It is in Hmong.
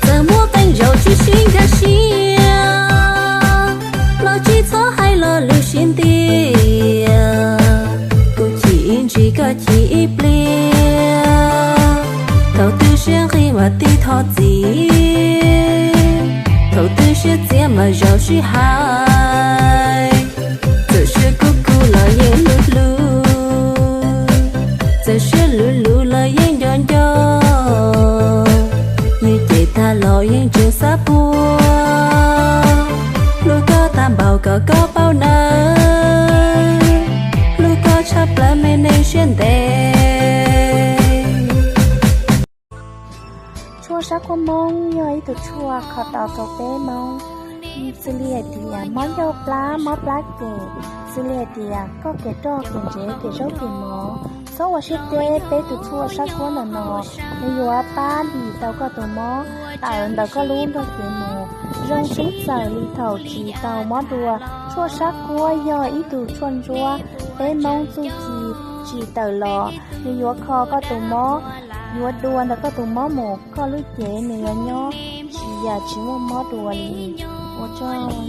Txawm muaj qee zaus tsis sib nkag siab, los tsis txhob hais lo lus siab ntiag. Kuv chim ib ntsis koj chim ib pliag, thaum twg siab nqig mas tig thov txim, thaum twg siab txias mas zaum sib hais. Txawm siab kub kub los yeej hlub hlub, txawm siab luv luv los yeej nco nco. Yus cem tag los yeej tseem xav puag, hlub koj tag npaum kom koj paub nawb, hlub koj tshaj plaws me neeg siab ntev. Tshuaj sab kuab Hmoob yog ib tug tshuaj kho tau rau peb Hmoob, xws li hais tias mob ncauj plab mob plab kem, xws li hais tias koj kev roj kev ntsev kev zaub kev mov, txhob ua siab deb. Peb tus tshuaj sab kuab ntawm no nws yuav pab dim tau koj tus mob tawm ntawm koj lub nrog cev mus, zoo xeeb txawm li thaum tsis tau mob dua. Tshuaj sab kuab yog ib tug tshuaj ntsuab peb Hmoob txuj ci tsis tawm los, nws yuav kho koj tus mob, yuav dua ntawm koj tus mob mus, koj lub cev nws yuav nyob tsis yam tsis muaj mob dua li. Ua tsaug.